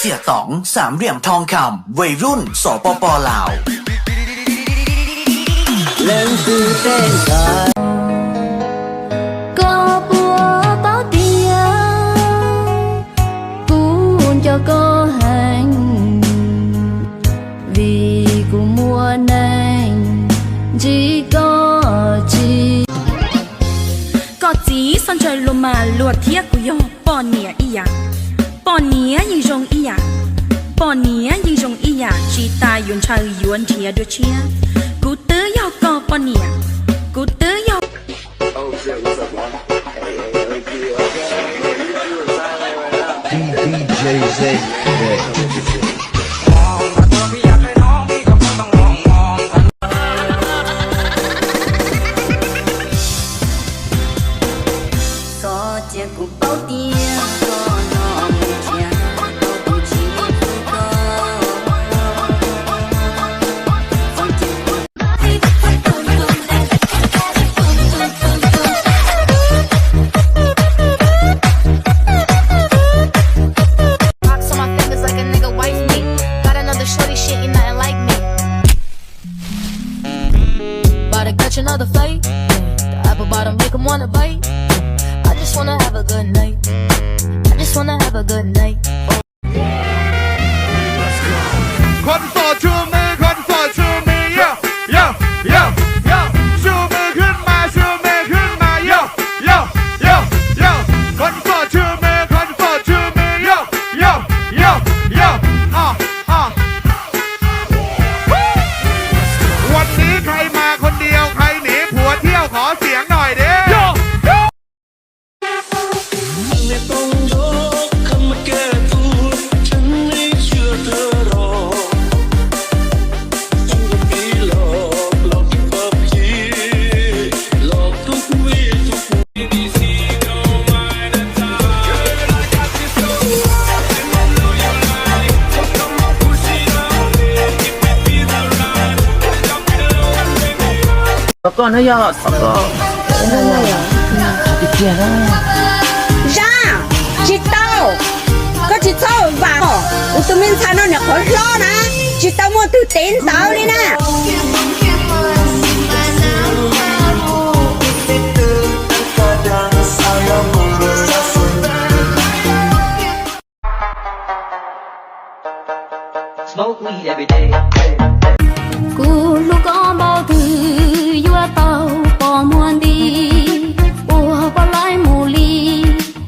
Tiam toom xam riam thoo kham vej run xom pov pov laus. Leej twg tej ntxhais, koj puas paub tias kuv nco koj heev, vim kuv muaj neeg ntsib koj tsis. Koj txiv xob ntsawg luag mas luag thiab kuv yog poj niam ib yam. Poj niam yeej zoo ib yam, poj niam yeej zoo ib yam, tsis tas yuav ntshaw yuav nrhiav dua tshiab. Kuv twb yog koj poj niam, kuv twb yog Rocks on my fingers like a nigga wife me. Got another shorty, she ain't nothing like me. About to catch another flight. The apple bottom make 'em wanna bite. I just wanna have a good night. I just wanna have a good night. Khov txom tsw me, khov txom tsw me, yo, yo, yo, yo. Tsw me khwb mas, tsw me khwb mas, yo, yo, yo, yo. Khov txom tsw me, khov txom tsw me, yo, yo, yo, yo. วันนี้ใครมาคนเดียว ใครหนีผัวเที่ยว ขอเสียงหน่อยดิ ไม่ต้องยกคำมาแก้ตัว ฉันไม่เชื่อเธอหรอก ฉันก็ผีหลอก หลอกทุกปากผี หลอกทุกวีทุก Xov koj no yog xov koj. Zaj, tsis tau, koj tsis txhob vam os, kuv tus me ntxhais no nyuam qhuav hlob na, tsis tau muaj twg tev ntawv li na. Kuv hlub koj npaum twg yuav tau pom muag nti, ua poj laib mus li,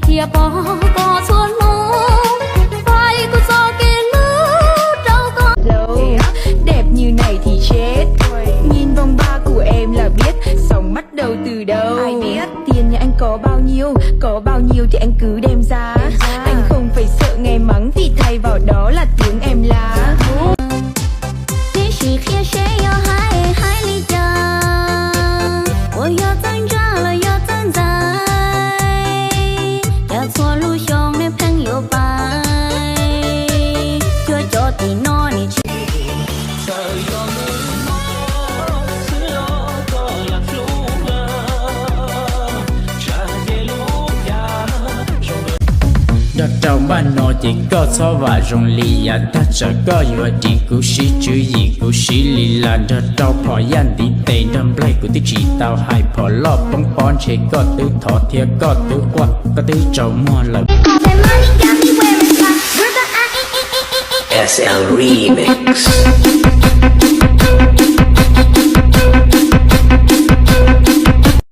thiaj pom koj txhua hnub, fais kuv txoj kev hlub rau koj. Đẹp như này thì chết, nhìn vòng ba của em là biết, sống bắt đầu từ đâu. Ai biết tiền nhà anh có bao nhiêu, có bao nhiêu thì anh cứ đem ra. Anh không phải sợ nghe mắng vì thay vào đó là tiếng em là. Ib sim qhia seb yog hais hais li cas, uas yog txawj ntsa los yog txawj ntxais, cas txhua lub xyoo nej pheej yuav pais, cuag cov tim no nim tsis Nrog rau npaj no ces koj txhob vam zoo li yam tag tsam koj yuav dim kuv siv tswv yim kuv siv li las nrog rau phom yaj ntiv tes nrog nplaig kuv twb tsis tau hais phom loj poob pob ntshe koj twb thov thiab koj twb quaj koj twb tsaus muag lawm. S L Remix.